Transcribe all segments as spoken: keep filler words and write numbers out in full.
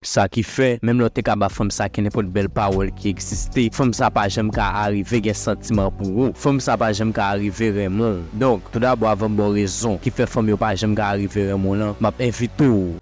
Sa ki fè, menm lè w te ka ba fanm sa kenenpòt bèl pawòl ki egziste, fanm sa pa janm ka arive gen santiman pou ou. Fanm sa pa janm ka arive renmen w. Donk, toudabò, avan m ba w rezon ki fè fanm yo pa janm ka arive renmen w lan, m ap envite w.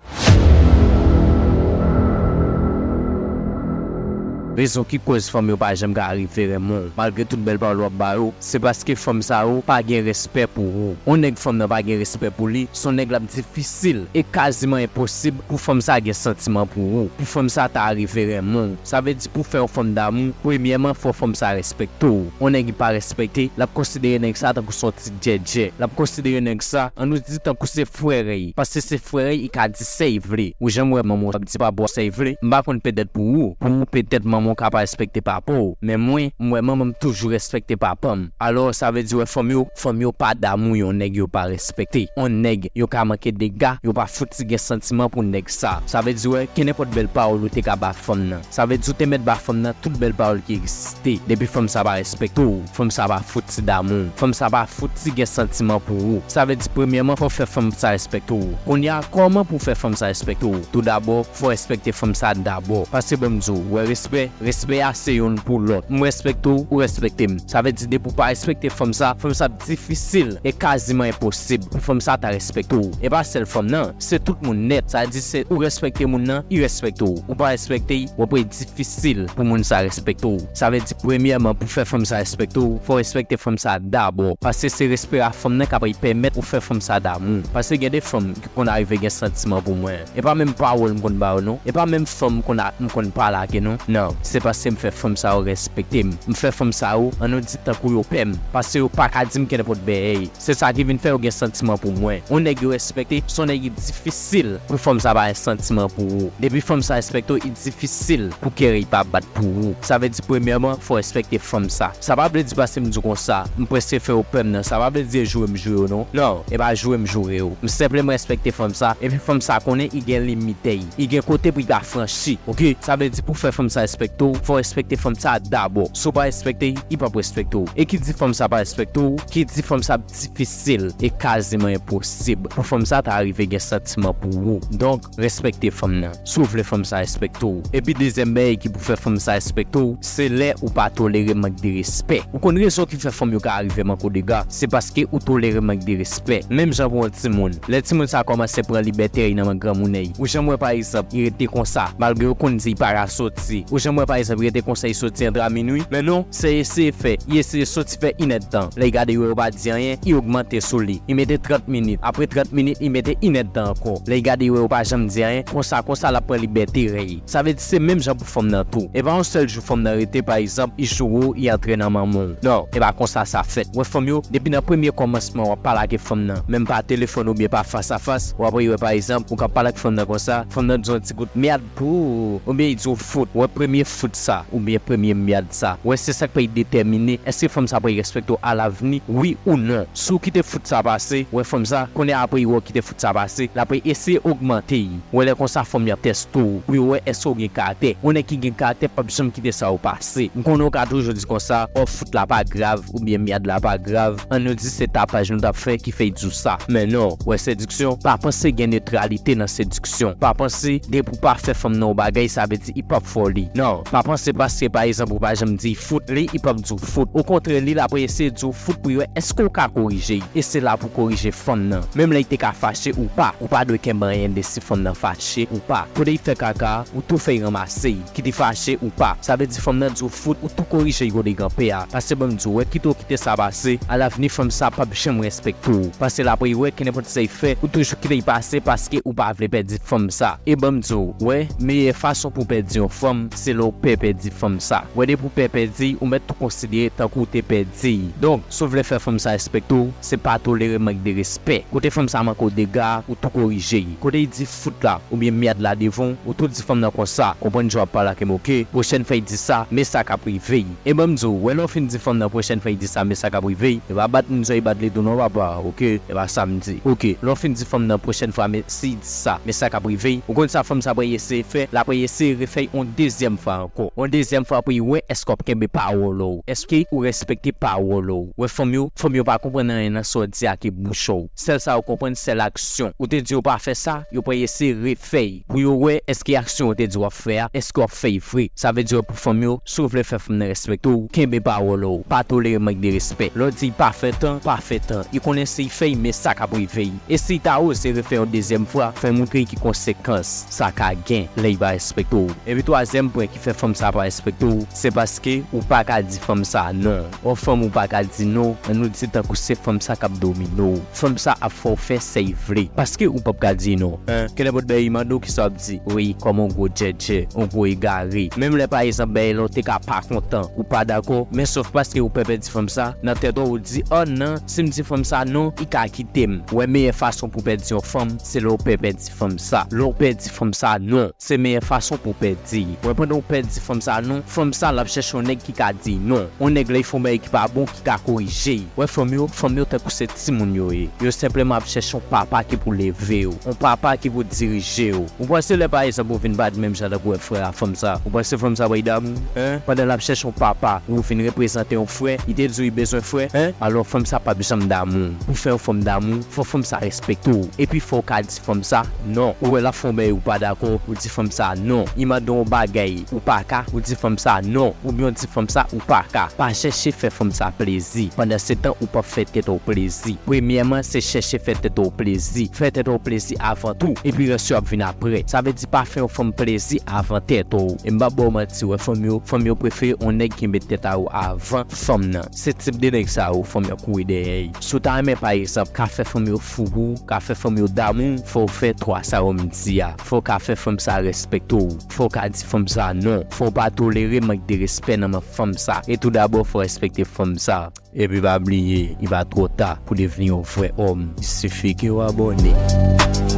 Rezon ki koz fanm yo pa janm ka arive renmen w, malgre tout bèl pawòl w ap ba yo, se paske fanm sa yo pa gen respè pou ou. On nèg fanm nan pa gen respè pou li, se on nèg l ap difisil e kaziman enposib pou fanm sa gen santiman pou ou, pou fanm sa ta arive renmen w. Sa vle di pou fè yon fanm damou, premyèman, fò fanm sa respekte w. On nèg ki pa respekte, l ap konsidere nèg sa tankou se on ti djèdjè. L ap konsidere nèg sa, ann nou di tankou se frè rèy. Paske se frè rèy, li ka di sa l vle. Ou janm wè manman w ap di papa w sa l vle? M pa konn petèt pou ou. Pou ou, petèt manman w ka pa respekte papa w. Men mwen, m wè manman m toujou respekte papa m. Alò, sa vle di, wè, fanm yo, fanm yo pa damou yon nèg yo pa respekte. On nèg, yo ka manke dega, yo pa fouti gen santiman pou nèg sa. Sa vle di, wè, kenenpòt bèl pawòl ou te ka ba fanm nan. Sa vle di, ou te mèt ba fanm nan tout bèl pawòl ki egziste. Depi fanm sa pa respekte w, fanm sa pa fouti damou w, fanm sa pa fouti gen santiman pou ou. Sa vle di, premyèman, fò w fè fanm sa respekte w. Kounye a, kòman pou w fè fanm sa respekte w? Toudabò, fò w respekte fanm sa dabò. Paske ban m di w, wè, respè, respè a se youn pou lòt. M respekte w, ou respekte m. Sa vle di, depi w pa respekte fanm sa, fanm sa ap difisil e kaziman enposib pou fanm sa ta respekte w. E pa sèl fanm nan, se tout moun nèt. Sa vle di, se ou respekte moun nan, li respekte w. Ou pa respekte l, w ap wè difisil pou moun sa respekte w. Sa vle di, premyèman, pou fè fanm sa respekte w, fò w respekte fanm sa dabò. Paske se respè a fanm nan k ap pèmèt ou fè fanm sa damou. Paske gen de fanm ki konn arive gen santiman pou mwen. E pa menm pawòl m konn ba yo, non. E pa menm fanm m konn a-, m konn pale ak yo, non. Non, se paske m fè fanm sa yo respekte m. M fè fanm sa yo, ann nou di tankou yo pè m. Paske yo pa ka di m kenenpòt bèy. Se sa ki vin fè yo gen santiman pou mwen. On nèg yo respekte, se on nèg ki difisil pou fanm sa pa gen santiman pou ou. Depi fanm sa respekte w, li difisil pou kè li pa bat pou ou. Sa vle di, premyèman, fò w respekte fanm sa. Sa pa vle di, paske m di w konsa, m prèske fè yo pè m nan. Sa pa vle di e joure m joure yo, non. Non, e pa joure m joure yo. M senpleman respekte fanm sa, epi fanm sa konnen li gen limit li. Li gen kote pou li pa franchi, oke? Sa vle di, pou fè fanm sa respekte w, fò w respekte fanm sa dabò. Si w pa respekte li, li p ap respekte w. E ki di fanm sa pa respekte w, ki di fanm sa ap difisil e kaziman enposib pou fanm sa ta rive gen santiman pou ou. Donk, respekte fanm nan. Si w vle fanm sa respekte w. Epi dezyèm bagay ki pou fè fanm sa respekte w, se lè ou pa tolere mank de respè. Ou konn rezon ki fè fanm yo ka rive manke w dega? Se paske ou tolere mank de respè. Menm jan pou yon timoun. Lè timoun sa kòmanse pran libète li nan men granmoun li. Ou janm wè pa egzanp, li rete konsa, malgre yo konn di li pa ka soti. Ou janm wè pa egzanp, li rete konsa, li soti antre a minui. Men non, se eseye fè, li eseye soti fè inèdtan. Lè li gade yo, yo pa di anyen, li ogmante sou li. Li mete trant minit. Apre trant minit, li mete inèdtan ankò. Lè li gade yo, yo pa janm di anyen. Konsa, konsa, l ap pran libète li. Sa vle di se menm jan pou fanm nan tou. E pa yon sèl jou fanm nan rete, pa egzanp, li joure w, li antre nan manman w. Non, e pa konsa sa fèt. Wè fanm yo, depi nan premye kòmansman w ap pale ak fanm nan, menm pa telefòn oubyen pa fas a fas, w ap wè, pa egzanp, ou ka pale ak fanm nan konsa, fanm nan di w yon ti gout mèd pou ou, oubyen li di w fout. Wè premye fout sa, oubyen premye mèd sa. Wè se sa k pral detèmine èske fanm sa pral respekte w alavni, wi ou non. Si w kite fout sa pase, wè fanm sa, kounye a apre li wè w kite fout sa pase, l ap eseye ogmante li. Wè lè konsa fanm yo ap tèste w pou yo wè èske w gen karaktè. Yon nèg ki gen karaktè p ap janm kite sa yo pase. M konnen w ka toujou di konsa, o, fout la pa grav, oubyen mèd la pa grav. Ann nou di se tapaj nou t ap fè ki fè l di w sa. Men non, wè sediksyon, pa panse gen netralite nan sediksyon. Pa panse depi w pa fè fanm nan yon bagay, sa vle di li p ap fè w li. Non, pa panse paske pa egzanp ou pa janm di l fout li, li p ap di w fout. Okontrè, li l ap eseye di w fout pou l wè èske w ka korije l. E se la pou korije fanm nan. Menm lè li te ka fache ou pa, ou pa dwe kenbe anyen de si fanm nan fache ou pa. Kote li fè kaka, ou tou fè l ranmase l. Kit li fache ou pa. Sa vle di fanm nan di w fout, ou tou korije l kote l kanpe a. Paske ban m di w, wè kite w kite sa pase, alavni fanm sa p ap janm respekte w. Paske l ap wè kenenpòt sa l fè, ou toujou kite l pase paske ou pa vle pèdi fanm sa. E ban m di w, wè, meyè fason pou w pèdi yon fanm, se lè w pè pèdi fanm sa. Wè depi w pè pèdi l, ou mèt tou konsidere tankou w te pèdi l. Donk, si w vle fè fanm sa respekte w, se pa tolere mank de respè. Kote fanm sa manke w dega, ou tou korije l. Kote li di fout la, oubyen mèd la devan w, ou tou di fanm nan konsa, konprann jan w ap pale ak m, oke? Pwochèn fwa li di sa, men sa k ap rive l. E ban m di w, wè lè w fin di fanm nan pwochèn fwa li di sa, men sa k ap rive l, e pa bat moun sa li bat li tou non papa, oke? E pa sa m di, oke? Lè w fin di fanm nan pwochèn fwa, men si l di sa, men sa k ap rive l, ou konn sa fanm sa pral eseye fè, l ap eseye refè l yon dezyèm fwa. ankò. Yon dezyèm fwa pou y wè èske w ap kenbe pawòl ou. Èske ou respekte pawòl ou? Wè fanm yo, fanm yo pa konprann anyen nan sa w di ak bouch ou. Sèl sa yo konprann, sèl aksyon. Ou te di yo pa fè sa, yo pral eseye refè y. Pou yo wè èske aksyon ou te di w ap fè a, èske w ap fè y vre. Sa vle di wè pou fanm yo, si w vle fè fanm nan respekte w, kenbe pawòl ou. Pa tolere mank de respè. Lè w di y pa fè tan, pa fè tan. Y konnen si y fè y, men sa k ap rive y. E si y ta oze refè yon dezyèm fwa, fè montre y ki konsekans sa ka gen lè y pa respekte w. Epi twazyèm pwen ki fè fanm sa pa respekte w, se paske ou pa ka di fanm sa non. Yon fanm ou pa ka di non, ann nou di tankou se fanm sa k ap domine w. Fanm sa ap fè w fè sa y vle. Paske ou p ap ka di non. Hein? Kenenpòt bagay y mande w, kisa w ap di? Wi, kòm yon gwo djèdjè, yon gwo egare. Menm lè pa egzanp bagay la w te ka pa kontan, ou pa dakò, men sòf paske ou pè pèdi fanm sa, nan tèt ou ou di, oh nan, si m di fanm sa non, i ka kite m. Wè meyè fason pou pèdi yon fanm, se lè w pè pèdi fanm sa. Lè w pèdi fanm sa non, se meyè fason pou w pèdi. Wè pandan w pèdi fanm sa non, fanm sa l ap chèche yon nèg ki ka di non. Yon nèg lè y fè yon bagay ki pa bon, ki ka korije y. Wè fanm yo, fanm yo tankou se timoun yo ye. Yo senpleman ap chèche yon papa ki pou leve yo, yon papa ki pou dirije yo. Ou panse lè pa egzanp ou vin bat menm jan tankou wè frè a fanm sa, ou panse fanm sa pral damou? Hein? Pandan l ap chèche yon papa, ou vin reprezante yon frè, li te di w li bezwen frè, hein? Alò fanm sa p ap janm damou. Pou fè yon fanm damou, fò fanm sa respekte w. Epi fò w ka di fanm sa non. Ou wè l ap fè yon bagay ou pa dakò, ou di fanm sa non. Li mande w yon bagay ou pa ka, ou di fanm sa non. Oubyen w di fanm sa ou pa ka. Pa chèche fè fanm sa plezi. Pandan se tan ou p ap fè tèt ou plezi. Premyèman, se chèche fè tèt ou plezi. Fè tèt ou plezi avan tou. Epi rès yo ap vin apre. Sa vle di pa fè yon fanm plezi avan tèt ou. E m p ap ba w manti, wè fanm yo, fanm yo prefere yon nèg ki met tèt a yo avan fanm nan. Se tip de nèg sa yo, fanm yo ap kouri dèyè y. Si w ta renmen pa egzanp ka fè fanm yo fou pou w, ka fè fanm yo damou, fò w fè twa sa yo m di a. Fò w ka fè fanm sa respekte w. Fò w ka di fanm sa non. Fò w pa tolere mank de respè nan men fanm sa. E tou dabò fò w respekte fanm sa. Epi pa bliye, li pa twò ta pou devni yon vrè òm. Il suffit ke w abòne.